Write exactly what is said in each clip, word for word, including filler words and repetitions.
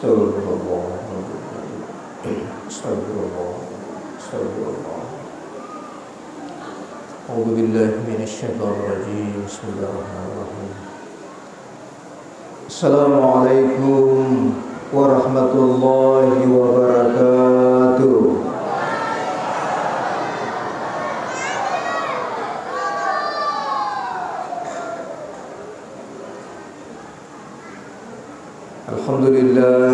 Astagfirullah. Astagfirullah. Astagfirullah. أعوذ بالله من الشيطان الرجيم. بسم الله الرحمن الرحيم. السلام عليكم ورحمة الله وبركاته. الحمد لله.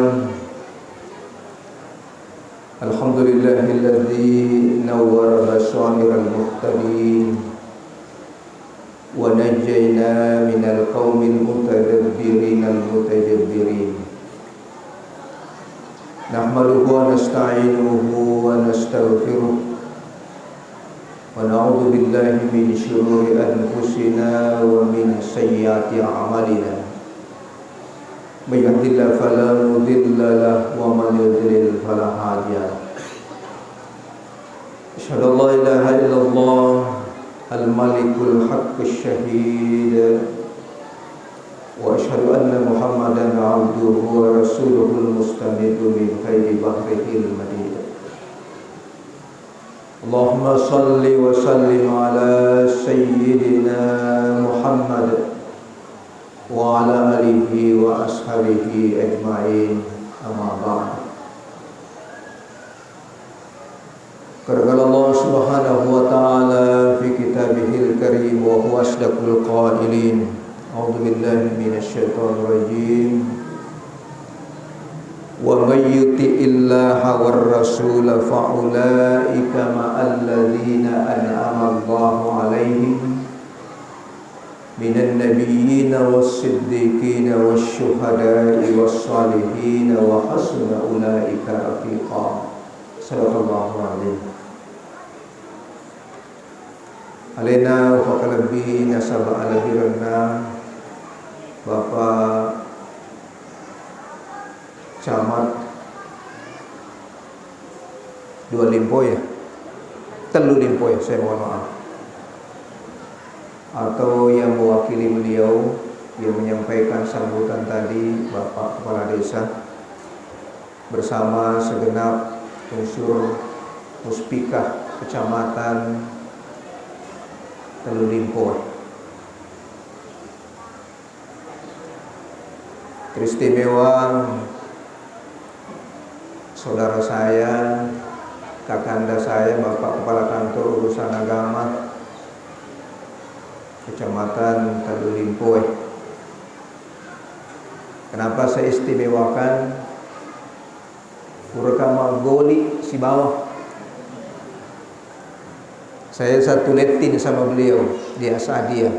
الحمد لله الذي نور بصائر المهتدين ونجينا من القوم المتدبرين المتجبرين. نحمده ونستعينه ونستغفره ونعوذ بالله من شرور أنفسنا ومن سيئات أعمالنا. من يهد الله فلا مضل له ومن يضلل فلا هادي له. أشهد أن لا إله إلا الله الملك الحق الشهيد، وأشهد أن محمدا عبده ورسوله المستمد من فيض بحره المديد. اللهم صل وسلم على سيدنا محمد وعلى آله وأصحابه أجمعين. أما بعد. قال الله سبحانه وتعالى في كتابه الكريم وهو أصدق القائلين. أعوذ بالله من الشيطان الرجيم. ومن يطع الله والرسول فأولئك مع الذين أنعم الله عليهم من النبيين والصديقين والشهداء والصالحين وحسن أولئك رفيقا. صدق الله العظيم. Alena upakalebbi nasaba alebirenna Bapak Camat dua Limpo ya? Tellu Limpo ya, saya mohon maaf. Atau yang mewakili beliau yang menyampaikan sambutan tadi, Bapak Kepala Desa, bersama segenap unsur Puspikah Kecamatan Tellu Limpo. Teristimewa saudara saya, kakanda saya, Bapak Kepala Kantor Urusan Agama Kecamatan Tellu Limpo. Kenapa saya istimewakan? Puraka maggoli sibawa. Saya satu letting sama beliau di Asadiyah.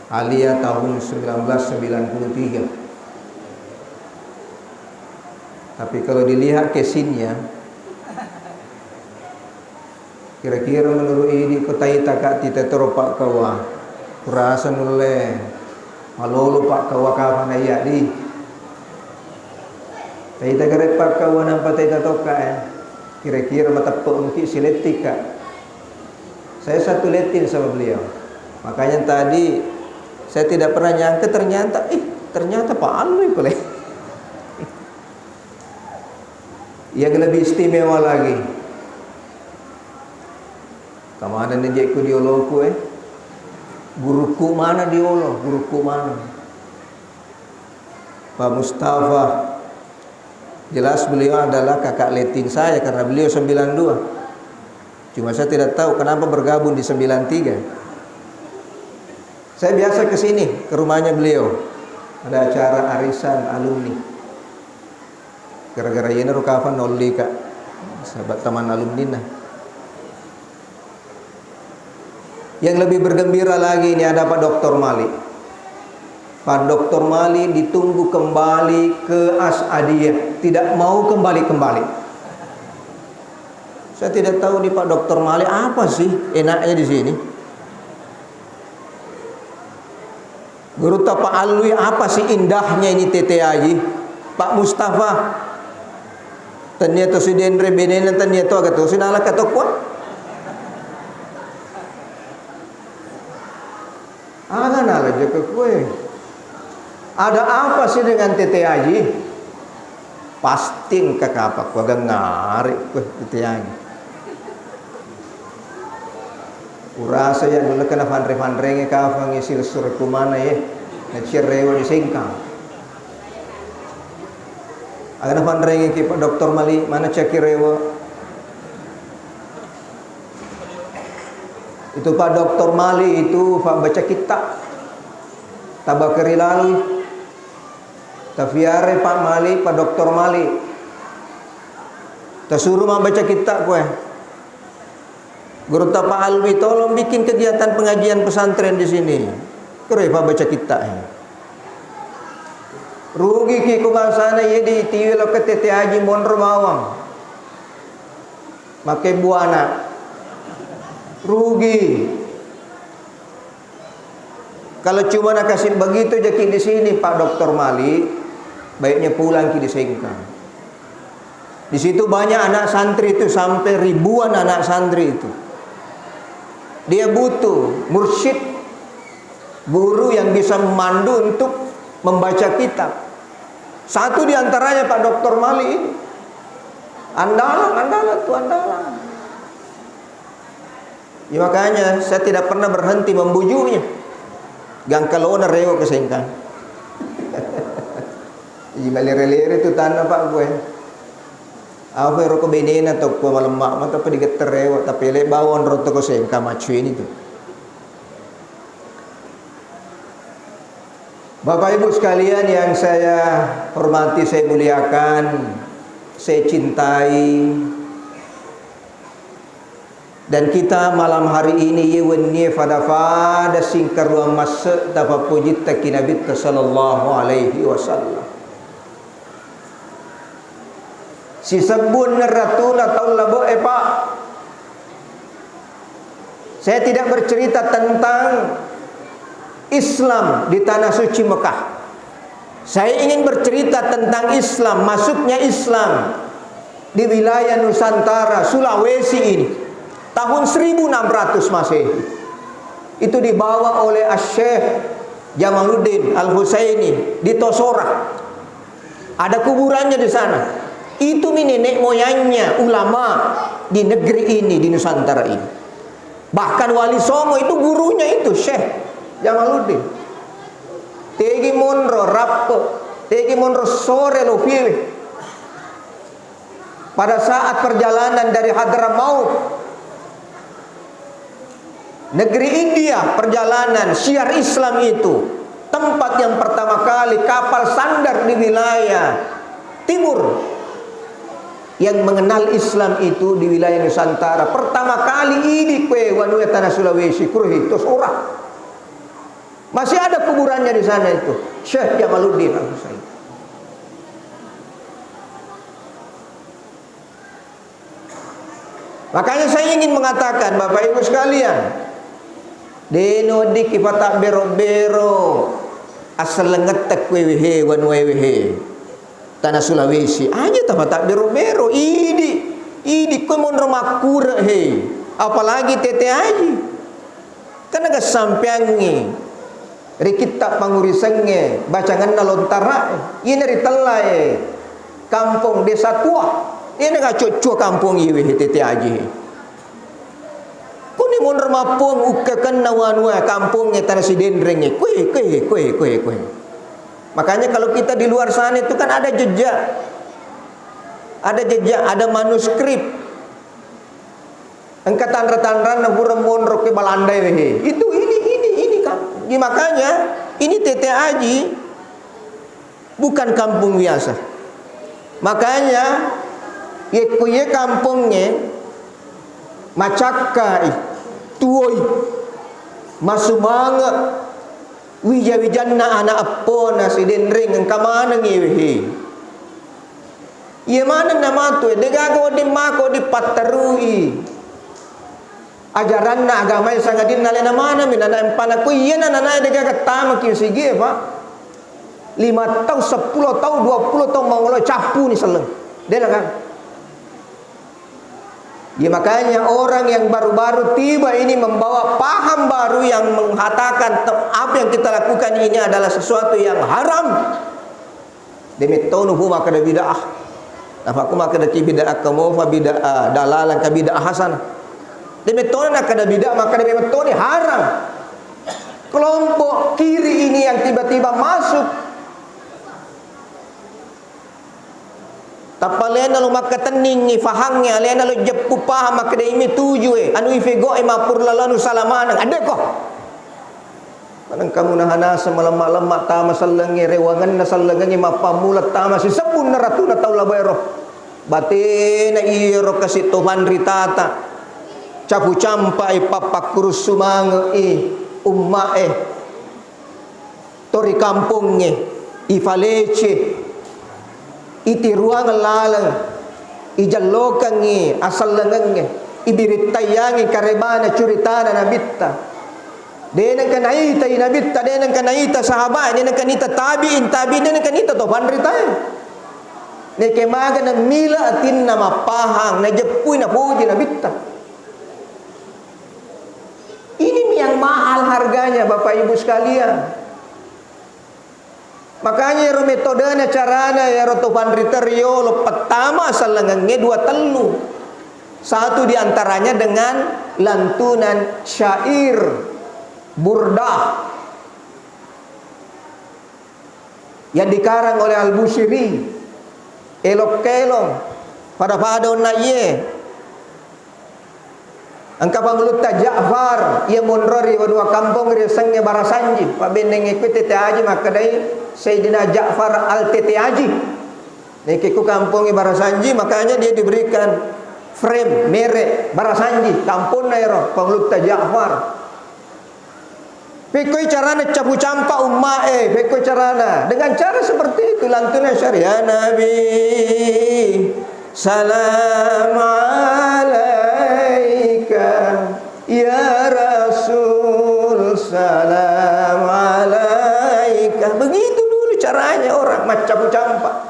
Alia tahun sembilan belas sembilan puluh tiga. Tapi kalau dilihat casingnya, kira-kira menurut idi ko taita ka tita toro pakkawa. Kurasa nulle malolo pakkawa kafana iya di. Taita kare pakkawa nampa taita tokka eh. Kira-kira mateppe muki siletting ka. Saya satu letting sama beliau. Makanya tadi saya tidak pernah nyangka ternyata, ih, ternyata Pak Alwi pale. Yang lebih istimewa lagi, kemana nih jekku di oloku eh? Guruku mana di olo? Guruku mana? Pak Mustafa. Jelas beliau adalah kakak letting saya karena beliau sembilan dua. Cuma saya tidak tahu kenapa bergabung di sembilan tiga. Saya biasa ke sini, ke rumahnya beliau. Ada acara arisan alumni. Gara-gara iyana ro kafang nolli ka. Sahabat teman alumni na. Yang lebih bergembira lagi ini ada Pak Doktor Malik. Pak Doktor Malik ditunggu kembali ke Asadiyah, tidak mau kembali-kembali. Saya tidak tahu nih Pak Doktor Malik apa sih enaknya di sini. Gurutta Pak Alwi, apa sih indahnya ini T T Aji? Pak Mustafa, tania to si denre benena, tania to aga to si nala ka tokkoa. Aga nala jaka kue. Ada apa sih dengan T T Aji? Pasti engka kapang kuagang ngare kue teteangi. Urasa ya dulu kena fanre-fanrenge kafangi silsur kumana ye. Nacirewa di Sengkang. Agana fanrenge ki Pak Doktor Mali, mana caki rewa? Itu Pak Doktor Mali itu Pak baca kitta. Tabakeri lalui. Tafiare Pak Mali, Pak Doktor Mali. Tasuru mabbaca kitta kue. Gurutta Pak Alwi, tolong bikin kegiatan pengajian pesantren di sini. Kero Pak baca kitta. Rugi ki ku bangsana ye di tiwi lo ke tete aji monro bawang. Make buana. Rugi. Kalau cuma nakasih begitu jaki di sini, Pak Doktor Mali, baiknya pulang ki di Sengkang. Di situ banyak anak santri itu, sampai ribuan anak santri itu. Dia butuh mursyid, guru yang bisa memandu untuk membaca kitab. Satu di antaranya Pak Doktor Mali ini. Andalan, andalan tuh, andalan. Ya, makanya saya tidak pernah berhenti membujuknya. Gangkalona rewa ke Sengkang. Iya, malere-lere tu tanah, Pak, gue. Apa ero ko benena to ko malemma, mata pe digetter rewa, tapi le bawang ro to ko Sengkang macu ini tu. Bapak Ibu sekalian yang saya hormati, saya muliakan, saya cintai, dan kita malam hari ini, ye wennie fada-fada singkaruang masse tapappojitta ki Nabitta sallallahu alaihi wasallam. Sisebbunna ratuna taung labo'e, Pak. Saya tidak bercerita tentang Islam di Tanah Suci Mekah. Saya ingin bercerita tentang Islam, masuknya Islam di wilayah Nusantara, Sulawesi ini. Tahun seribu enam ratus Masehi. Itu dibawa oleh Asy-Syeikh Jamaluddin Al-Husaini di Tosora. Ada kuburannya di sana. Itu mi nenek moyangnya ulama di negeri ini, di Nusantara ini. Bahkan Wali Songo itu gurunya itu, Syekh Jamaluddin. Tegi monro rappe, tegi monro sore lo piwe. Pada saat perjalanan dari Hadramaut, negeri India, perjalanan syiar Islam itu, tempat yang pertama kali kapal sandar di wilayah timur yang mengenal Islam itu di wilayah Nusantara. Pertama kali idi kue wanue tanah Sulawesi, kuruhi, Tosora. Masih ada kuburannya di sana itu, Syekh Jamaluddin Al-Husaini. Makanya saya ingin mengatakan, Bapak Ibu sekalian, deno diki pata bero-bero, asal lengetek wewehe, wanue wehe. Tanah Sulawesi, aja tapa tabbero-bero, idi, idi, ko monro makkure, he. Apalagi tete aji. Kan naga sampeangngi ri kitta pangurisengnge, bacangenna lontara, ina ri tellae kampong desa tua, ina ga cocco kampong iwe, he, tete aji, he. Kuni monro mappuang ukkakenna wanua kampongnge tana sidenrengnge. Kue, kue, kue, kue, kue. Makanya kalau kita di luar sana itu kan ada jejak. Ada jejak, ada manuskrip. Engka tanra-tanranna pura monro ke Balandai wehe. Itu ini, ini, ini kan. Di makanya ini tete aji. Bukan kampung biasa. Makanya, yekko ye kampongnge macakkai, tuoi, masumange, wija-wijanna ana eppona sidenreng engka maneng iwehe. Iye maneng namatu, degaga wedding mako dipatterui. Ajaranna agamae sangadinna alena maneng mi nana empana ko iyana nanae degaga tamaki sigie, Pak. Lima tau, seppulo tau, dua puluh tau mangolo cappuni selleng. Dena kan? Ya, makanya orang yang baru-baru tiba ini membawa paham baru yang mengatakan te-, apa yang kita lakukan ini adalah sesuatu yang haram. Demettonu hu makkeda bid'ah. Apa ku makkeda ki bid'ah kamu, fa bid'ah dalalah, ka bid'ah hasanah. De mettona nakkeda bid'ah, makkeda mettoni haram. Kelompok kiri ini yang tiba-tiba masuk. Tappa alena lo makkatenningi fahangnge, alena lo jeppu pahang makkeda imi tujue, anu ifegoe mappur lalanu salamaneng, addeko. Maneng kamu nahanasa malemma-lemma tama sellengnge, rewangenna sellengengnge mappammula tama sisebbunna ratuna tau labaero. Batena iyaro kasi topanritata. Capu campai pappakkurussu mange i ummae. Tori kampongnge, ifalece, itiruang laleng, ijellokengngi asellengengnge, ibirittaiangi karebana curitana nabitta. De nengka naitai nabitta, de nengka naita sahabat, de nengka nita tabiin, tabiin, de nengka nita to panritae. Neke maga namila atinna mappahang, najeppui napoji nabitta. Ini yang mahal harganya, Bapak Ibu sekalian. Makanya ero metodena carana ero to panrita riolo, pertama sellengengnge dua tellu. Satu diantaranya dengan lantunan syair burdah yang dikarang oleh Al-Busiri. Elok-elong, pada-pada onna iye. Engka pangulutta Ja'far, iya monro ri wanua kampong riasengnge Barasanji. Pabbennengnge kuwe Tete Aji makkedai Sayyidina Ja'far Al Tete Aji. Nekke ku kampongnge Barasanji, makanya dia diberikan frame, merek Barasanji, kamponna ero, pangulutta Ja'far. Pekkoi carana capu campa ummae, pekkoi carana. Dengan cara seperti itu, lantunan syariat Nabi. Salam alaika, ya Rasul, salam alaika. Begitu dulu caranya orang maccapu campa.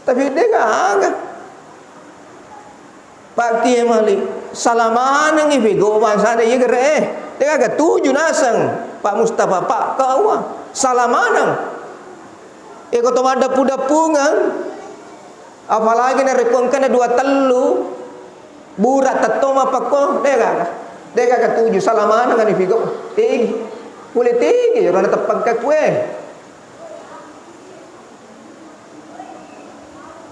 Tapi de gaga. Pakkie mali, salamanengngi pigau bangsana iya gere e. De gaga tuju naseng Pak Mustafa, Pak Kawa. Salamaneng. Eko to maddeppu-deppungeng. Apalagi narekko engkana dua tellu bura tetto mappakko, de gaga. De gaga tuju, salamaneng ani pigau. Tegi. Pole tegi, ero nateppang kakue.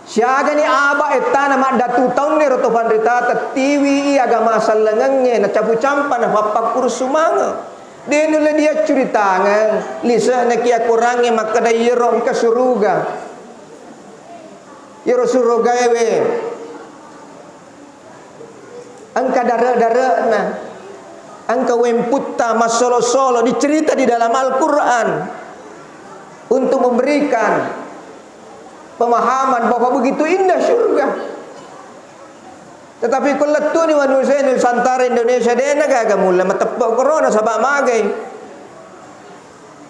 Siagani aba ettana maddatu taunni ro to panrita tettiwi i agama sellengengnge, nacapu campa, napappakkurusu mange. De nulle diaccuritangeng, lise'na ki akorangnge makkeda iyaro engka suruga. Iyaro surugaewe. Engka dare-dare'na, engka wemputta massolo-solo dicerita di dalam Al-Quran untuk memberikan pemahaman bahwa begitu indah surga. Tetapi ko lettuni manusia Nusantara Indonesia, de na gaga mulle mateppe korona, saba magai.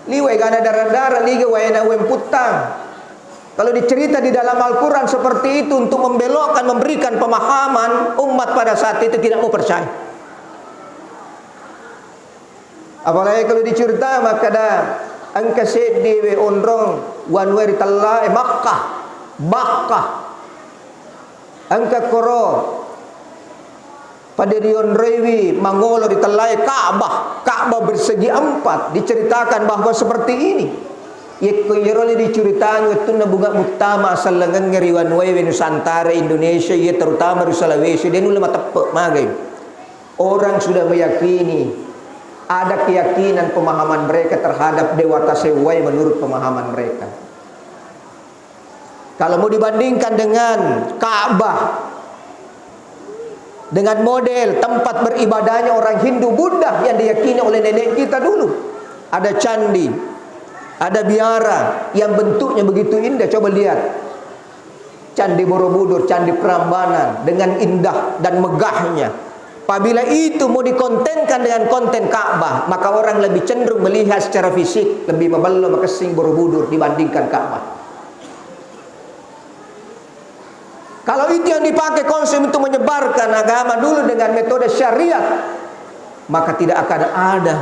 Liwe gana dara-dara, liga waena wemputtang. Kalau dicerita di dalam Al-Quran seperti itu untuk membelokkan, memberikan pemahaman, umat pada saat itu tidak mau percaya. Apalagi kalau dicerita, makkeda engka seddi we onrong wanue ritella e Makkah, Bakkah. Engka koro pada rionroiwi mangolo ritella e Ka'bah, Ka'bah bersegi empat, diceritakan bahwa seperti ini. Yekko iyaro le dicuritangi wettunna bunga muttama sellengengnge ri wanuewe Nusantara Indonesia, iya terutama ri Sulawesi, de nulle mateppe magai. Orang sudah meyakini, ada keyakinan pemahaman mereka terhadap Dewata Sewwae menurut pemahaman mereka. Kalau mau dibandingkan dengan Ka'bah, dengan model tempat beribadahnya orang Hindu Buddha yang diyakini oleh nenek kita dulu, ada candi, ada biara yang bentuknya begitu indah. Coba lihat Candi Borobudur, Candi Prambanan dengan indah dan megahnya. Apabila itu mau dikontenkan dengan konten Ka'bah, maka orang lebih cenderung melihat secara fisik, lebih mabello makessing Borobudur dibandingkan Ka'bah. Kalau itu yang dipakai konsep untuk menyebarkan agama dulu dengan metode syariat, maka tidak akan ada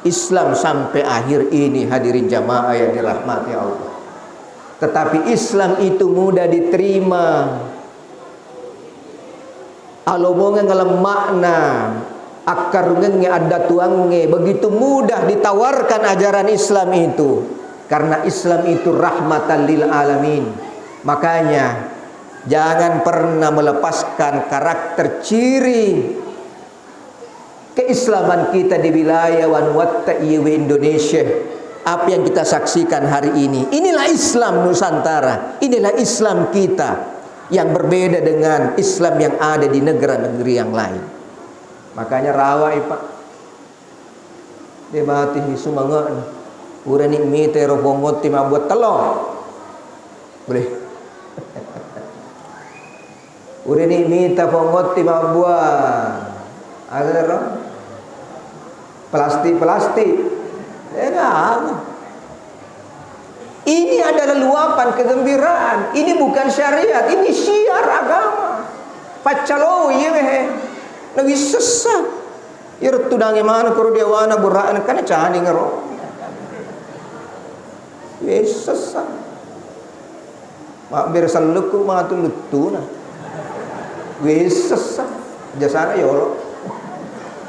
Islam sampai akhir ini, hadirin jamaah yang dirahmati Allah. Tetapi Islam itu mudah diterima. Alomongeng lemma'na, akkarungengnge, addatuangnge, begitu mudah ditawarkan ajaran Islam itu. Karena Islam itu rahmatan lil alamin. Makanya, jangan pernah melepaskan karakter ciri keislaman kita di wilayah wanuatta iyewe Indonesia. Apa yang kita saksikan hari ini, inilah Islam Nusantara, inilah Islam kita yang berbeda dengan Islam yang ada di negara-negeri yang lain. Makanya rawai, Pak. De mati sumange'na. Urani mita ero pongotti mabbuat tello. Boleh. Urani mita pongotti mabbuat. Ada ero? Plastik-plastik. Eh, nggak ada. Ini adalah luapan kegembiraan. Ini bukan syariat, ini syiar agama. Paccaloi, iya, wehe. Nawissessa. Iyaro tudangnge maneng koro diawana bura'na, kana caning ero. Wissessa. Mabbere sellukku matu luttuna. Wissessa. Jasana yolo.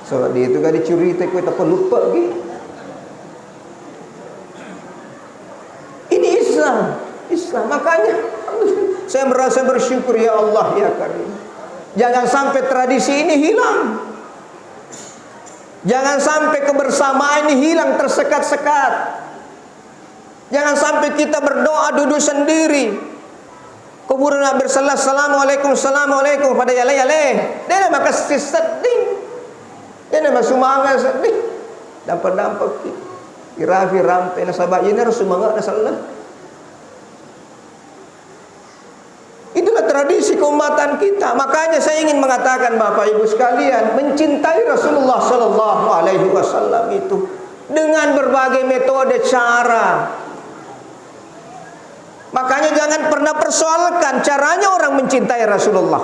Sebab dia itu kan dicurita kue tappa lupa gi. Ini Islam, Islam. Makanya saya merasa bersyukur, ya Allah, ya Karim. Jangan sampai tradisi ini hilang. Jangan sampai kebersamaan ini hilang tersekat-sekat. Jangan sampai kita berdoa duduk sendiri. Kuburan nak bersela, "Assalamualaikum, assalamualaikum." Pada yale-yale. Dia nama kasih sedih. Dia nama sumanga sedih. Dampak-dampak ki. Irafi rampe nasaba ini harus sumanga nasalla. Itulah tradisi keumatan kita. Makanya saya ingin mengatakan, Bapak Ibu sekalian, mencintai Rasulullah Sallallahu Alaihi Wasallam itu dengan berbagai metode cara. Makanya jangan pernah persoalkan caranya orang mencintai Rasulullah.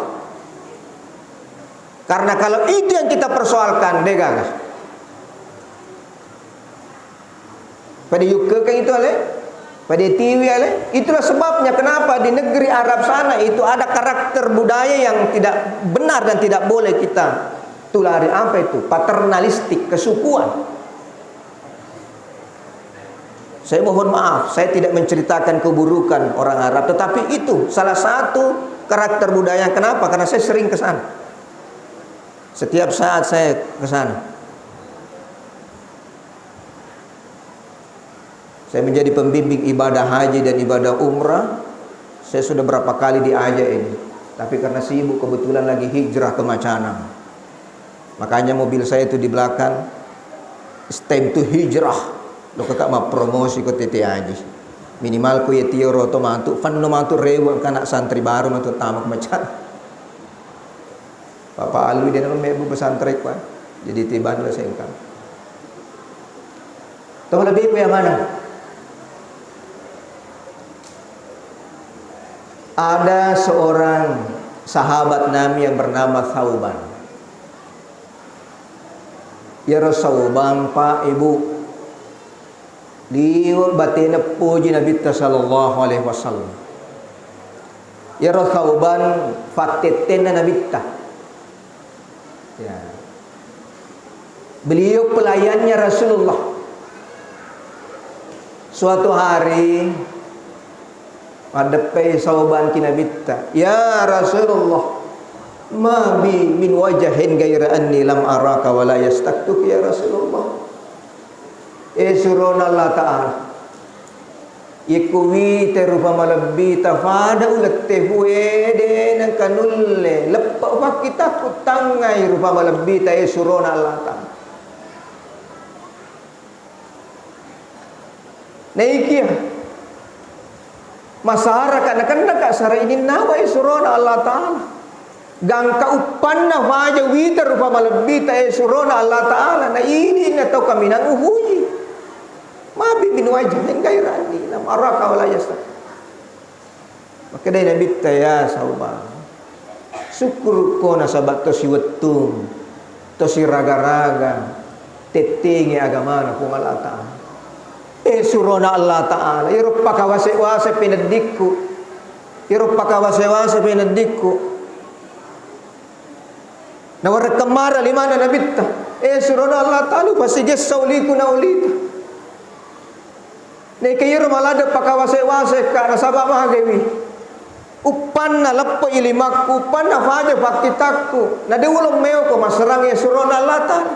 Karena kalau itu yang kita persoalkan, de gaga. Pada yukkekeng itu ale, pada tiwi ale. Itulah sebabnya kenapa di negeri Arab sana itu ada karakter budaya yang tidak benar dan tidak boleh kita tulari. Apa itu? Paternalistik, kesukuan. Saya mohon maaf, saya tidak menceritakan keburukan orang Arab, tetapi itu salah satu karakter budaya. Kenapa? Karena saya sering ke sana. Setiap saat saya ke sana. Saya menjadi pembimbing ibadah haji dan ibadah umrah. Saya sudah berapa kali diajak ini. Tapi karena sibuk, kebetulan lagi hijrah ke Macanang. Makanya mobil saya itu di belakang, stem tu hijrah. Lo kakak mau promosi ko tete haji. Minimal ko ye tio roto matu, fanno matu rewe kana santri baru matu tama ke Macanang. Papa Alwi dia nama mebu pesantren kwa. Jadi tiba dua sengkang. Tahu lebih ku yang mana? Ada seorang sahabat nami yang bernama Sauban. Iyaro Sauban, Pak, Ibu, liwe batena poji Nabitta sallallahu alaihi wasallam. Iyaro Sauban fattettenna Nabitta. Ya. Beliau pelayannya Rasulullah. Suatu hari, maddeppai Sauban ki Nabitta, "Ya Rasulullah, ma bi min wajahin gaira anni lam araka wa la yastaktuka, ya Rasulullah." Eh, surona Allah Ta'ala. Yekko wita rupa malebbita fada ulette fuede nengka nulle leppe fakkita kuttangngai rupa malebbita, eh, surona Allah Ta'ala. Naikia masyarakat nakennaka sara ininnawa, eh, surona Allah Ta'ala. Gangka uppanna faja wita rupa malebbita, eh, surona Allah Ta'ala. Na ini na tau kaminang uhuji. Mabi min wajah gairani lam araka wala yasta. Makkedai Nabitta, "Ya Sauban, sukkurukko nasaba tosi wettung, tosi raga-raga, tettengi agamana Puang Allah Ta'ala." Eh, surona Allah Ta'ala, iyaro pakawase-wase peneddikku, iyaro pakawase-wase peneddikku. Nawarekkeng mara limanna Nabitta, eh, surona Allah Ta'ala, upasigessa uliku na ulita. Naika iyaro maladde pakawase-waseka, nasaba magaiwi. Uppanna leppe'i limakku, uppanna faja pakkitakku, na de uleng meoko masserang, eh, surona Allah Ta'ala.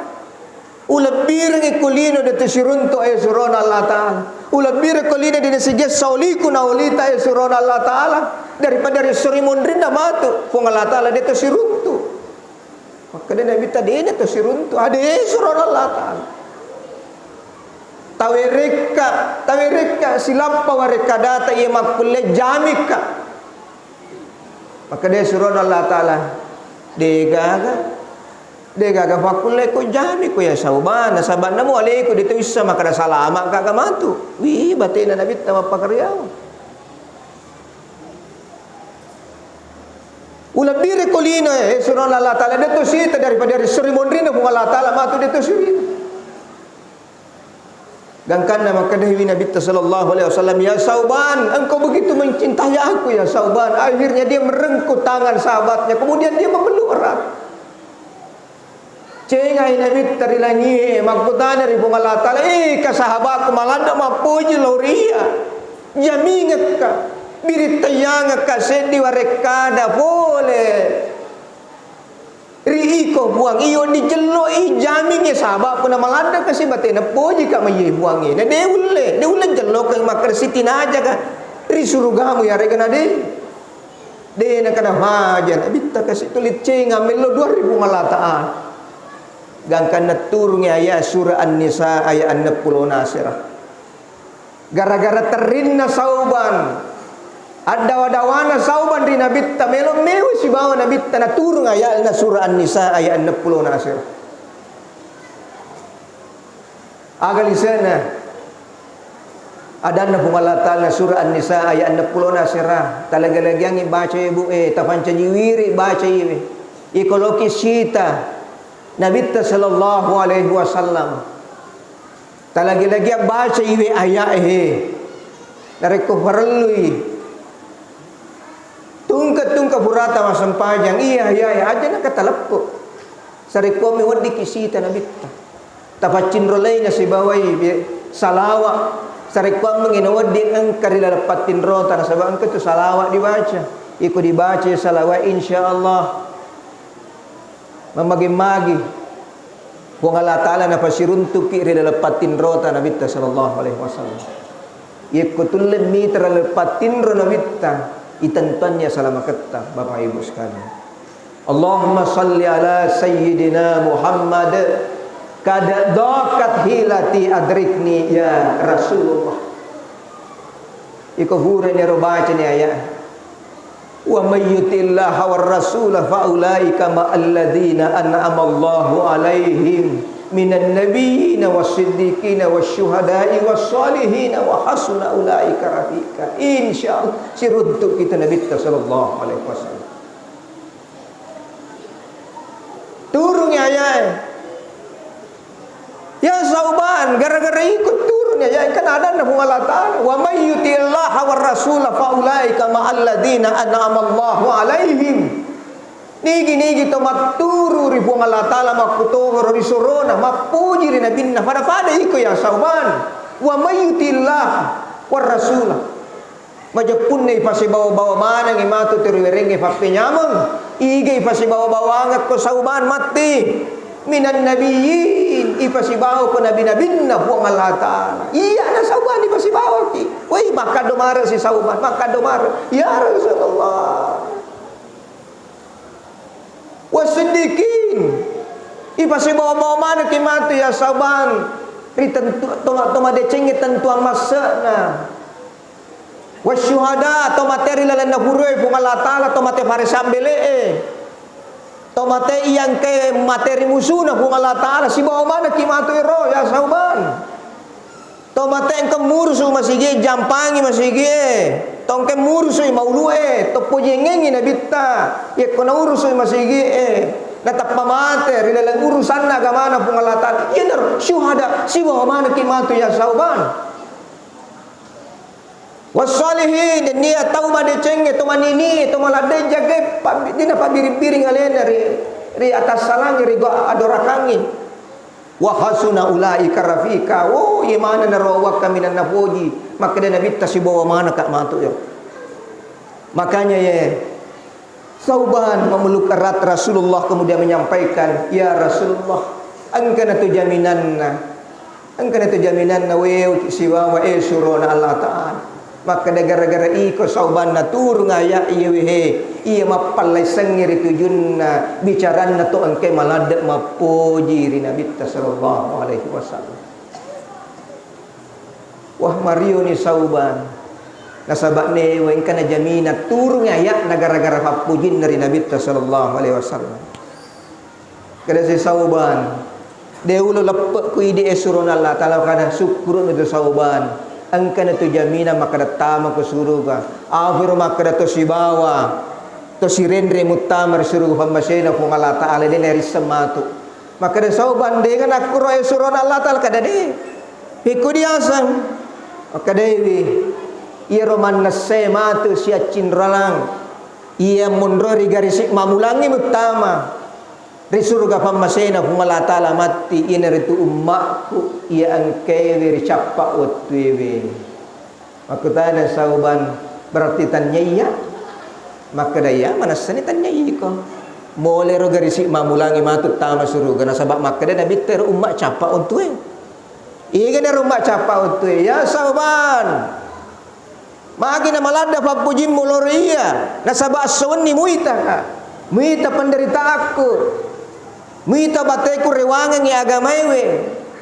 Ulebbirengngi ko lino de to siruntu, eh, surona Allah Ta'ala. Ulebbireng ko lino de nasigessa uliku na ulita, eh, surona Allah Ta'ala, daripada ri sori monrinna matu Puang Allah Ta'ala de to siruntu. Makkeda Nabitta, de na to siruntu, ade surona Allah Ta'ala. Tawerekka, tawerekka silappa warekka data iya makkulle jamikka. Makkeda surona Allah Ta'ala, degaga, degaga pakkulle ko jamikko ya Sauban, nasaba namo aleku de to issa makkeda salama ka matu. Wi, batena Nabitta mappakariawa. Ulebbire ko lino, eh, surona Allah Ta'ala, de to sita daripada ri sori monrinna Puang Allah Ta'ala matu de to sirita. Gangkanna makkedawi Nabitta sallallahu alaihi wasallam, "Ya Sauban, engkau begitu mencintai aku ya Sauban." Akhirnya dia merengkuh tangan sahabatnya, kemudian dia memeluk erat. Cengai Nabitta ri langie, makkutana ri Puang Allah Ta'ala, "Eh, ka sahabatku, maladde mappoji lao ri iyya. Jamingekka, birittayangekka seddi warekkada pole ri iko Puang, iyo dijelloi jamingnge, saba punna maladde kasi batena pojika maiye Puangnge. Na de ulle, de ulle jellokeng makkeda sitinajaka ri surugamu yarega na de." De nakana haja Nabitta kasi tuli cenga mello dua ribu Allah Ta'ala. Gangkanna turungi ayat surah An-Nisa ayat enneng pulo nasera. Gara-gara terrinna Sauban, addawa-dawana Sauban ri Nabitta, melo mewa sibawa Nabitta, naturung ayatna surah An-Nisa ayat enneng pulo nasera. Aga lise'na? Adanna Puang Allah Ta'ala surah An-Nisa ayat enneng pulo nasera, talagi-lagiangngi baca ibu, eh, tapancaji wiri baca iwe. Iko loki sita Nabitta sallallahu alaihi wasallam. Talagi-lagiang baca iwe ayat, eh. Narekko parellui tungke-tungke purata massempajang, iya, iya, iya, aja nakataleppo. Sarekkuammi weddikki sita Nabitta. Tapaccinro lainga sibawai bi-, salawa. Sarekkuammengngi nawedding engka ri laleng pattinrota, nasaba engka tu salawa dibaca. Iko dibaca salawa, insya Allah mamagi-magi Puang Allah Ta'ala napasiruntuki ri laleng pattinrota Nabitta sallallahu alaihi wasallam. Yekko tulle mita ri laleng pattinro Nabitta, itentuannya salamaketta, Bapak Ibu sekalian. Allahumma salli ala Sayyidina Muhammad, kad daqat hilati adrikni ya Rasulullah. Iko purani ro bacani ayat. Wa may yuti'illaha war rasula fa ulaika ma'al ladzina an'amallahu alaihim minan nabiyyina was siddiqina was syuhada'i was salihina wa hasuna ulaika rafiqa. Insyaallah, siruntuk kita Nabitta sallallahu alaihi wasallam. Turungi ayae. Ya Sauban, gara-gara ikut turun ya, ya kan adanna Puang Allah Ta'ala, "Wa may yuti'illaha war rasula fa ulaika ma'al ladzina an'amallahu alaihim." Nigi-nigi to matturu ri Puang Allah Ta'ala, makkutoro ri sorona, mappuji ri nabinna, pada-pada iko ya Sauban. "Wa may yuti'illaha war rasula." Majeppunna ipasibawa-bawa manengngi matu tu riwerengnge pappenyameng. Iga ipasibawa-bawangekko Sauban matti? Minan nabiyyin, ipasibawako nabi-nabinna Puang Allah Ta'ala. Iyana Sauban ipasibawaki. Woi, makkaddo mare si Sauban, makkaddo mare. Ya Rasulullah. Wasiddiqin, ipasibawa-bawa manekki matu ya Sauban ri tentu-, toma-, tomadecengnge tentuang masse'na. Wasyuhada, to mate ri lalenna furu'e Puang Allah Ta'ala, to mate fare sambele'e. To mate iyangke mate ri musuna Puang Allah Ta'ala, sibawa manekki matu ero, ya Sauban. To mate engka murusu masigie, jampangi masigie. To engka murusu maulu'e, to pojengengi nabitta. Yekko naurusu masigie, natappa mate ri laleng urusanna agamana Puang Allah Ta'ala. Iyanaro syuhada, sibawa manekki matu ya Sauban. Wassalihin, nennia tau madecengnge, to manini, to maladdejage, pabbi-, dina pabbiring-biring alena ri, ri atassalangnge, ri gua adorakangnge. Wa hasuna ulaika rafika. Oh, iye manenna ro wakka minang napoji. Makkeda Nabitta sibawa manaka matu yo. Makanya ye, Sauban memeluk erat Rasulullah, kemudian menyampaikan, "Ya Rasulullah, engkana tu jaminanna, engkana tu jaminanna, wewe sibawa, eh, surona Allah Ta'ala." Makkeda gara-gara iko Sauban naturung aya iya wehe, iya mappallaissengngi ri tujunna bicaranna to engkai maladde mappoji ri Nabitta sallallahu alaihi wasallam. Wah, marioni Sauban. Nasaba newe engkana jamina turungi aya'na gara-gara pappujinna ri Nabitta sallallahu alaihi wasallam. Kada si Sauban, de ulo leppe ku idi e surona Allah Ta'ala, kada sukkuru tu Sauban. Engkana tu jamina makkada tama ku suruga. Afiro makkada to sibawa, to sirenre muttama ri suruga pammasena Puang Allah Ta'ala, de narisseng matu. Makkeda Sauban, "Dega nakkuro e surona Allah Ta'ala?" Kada de. Pikku diaseng. Makkedaiwi, "Iyaro mannessai matu siaccinralang. Iya monro ri garisi mamulangi muttama ri suruga pammasena Puang Allah Ta'ala matti, iyanaritu ummakku iya engkaewe ri cappa wettuewe." Makkutana Sauban, "Berarti tannia iya?" Makkeda, "Iya, manessani tannia iko. Molero garisi mamulangi matu tama suruga, nasaba makkeda Nabitta ero umma cappa ontue. Iyegana ero umma cappa ontue. Ya Sauban, magi na maladda pappujimmu lao ri iya, nasaba esso wenni muitaka. Muita penderitaakku." Mita bateku rewangengngi agamaewe.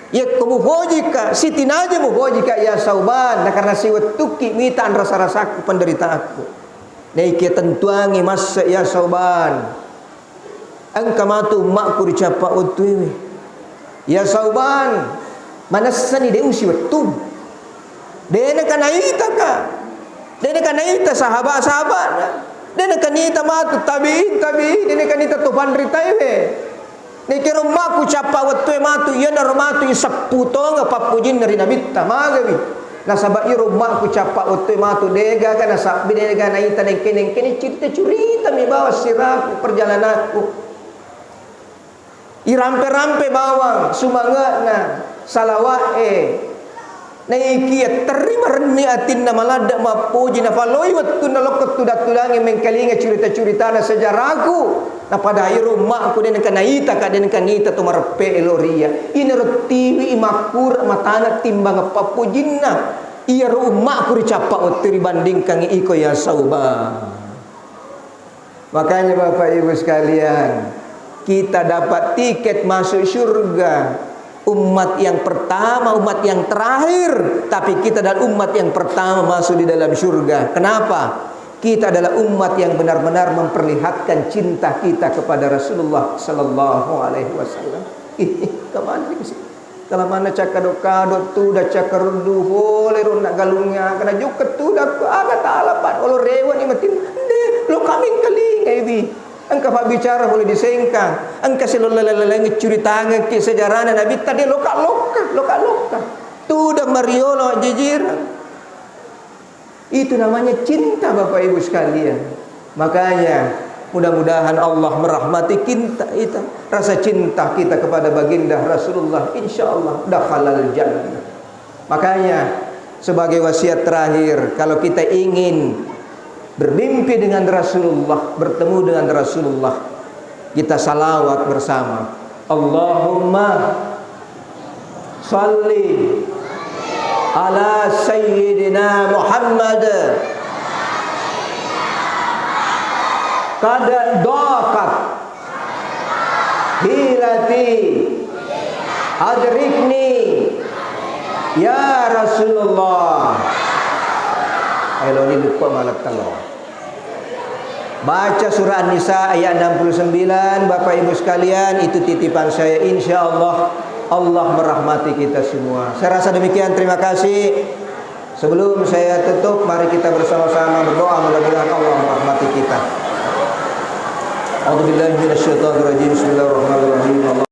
Yekko mupojika, sitinaja mupojika, ya Sauban, nakarena siwettukki mita anrasa-rasakku, penderitaakku. Naikia tentuangi masse, ya Sauban. Engka matu ummakku ri cappa wettuewe. Ya Sauban, manessani de usiwettu. De naka naitaka. De naka naita sahaba-sahabana. De naka nita matu tabi'in, tabi'in, de naka nita to panritaewe. Nekero ummakku cappa wettue matu, iyanaro matu iseppu tonga pappujinna ri Nabitta, magawi. Nasaba iro ummakku cappa wettue matu, degaga nasabbi, dega naita nengke-nengkeni cirita-curitami bawang siraku perjalananku. Irampe-rampe bawang sumange'na, salawa'e. Naikia terri marenni atinna, maladde mappoji, nafaloi wettunna lokko tudang-tudangnge mengkalinga curita-curitana sejaraku. Napada iyaro ummakku de nengka naitaka, de nengka nita to mareppe lao ri iya. Inaro tiwi makkura matana timbang pappojinna iyaro ummakku ri cappa wettu ribandingkangngi iko ya Sauban. Makanya Bapak Ibu sekalian, kita dapat tiket masuk surga. Umat yang pertama, umat yang terakhir, tapi kita adalah umat yang pertama masuk di dalam surga. Kenapa? Kita adalah umat yang benar-benar memperlihatkan cinta kita kepada Rasulullah sallallahu alaihi wasallam. Ih, ih, kemana sih? Kalamanna cakkado-kado, tudang cakkaruddu, pole ronna galungnge, kana jokka tudang, aga talapa, olo reweni matin, de, loka mengkalingai wi. Engka pabbicara pole disengkang, engka siloleleng-leleng curitangekki sejarana Nabitta, de, loka lokka, loka lokka. Tudang mariolo jijirang. Itu namanya cinta, Bapak Ibu sekalian. Makanya, mudah-mudahan Allah merahmati kita, kita, rasa cinta kita kepada baginda Rasulullah, insya Allah dakhalal jannah. Makanya, sebagai wasiat terakhir, kalau kita ingin bermimpi dengan Rasulullah, bertemu dengan Rasulullah, kita salawat bersama. Allahumma salli ala Sayyidina Muhammad. Qad daqat hilati adrikni ya Rasulullah. Eloni lukko malatelo. Baca surah An-Nisa ayat enam puluh sembilan, Bapak Ibu sekalian, itu titipan saya. Insya Allah, Allah merahmati kita semua. Saya rasa demikian, terima kasih. Sebelum saya tutup, mari kita bersama-sama berdoa, mudah-mudahan Allah merahmati kita. A'udzubillahi minasyaitonirrajim. Bismillahirrahmanirrahim.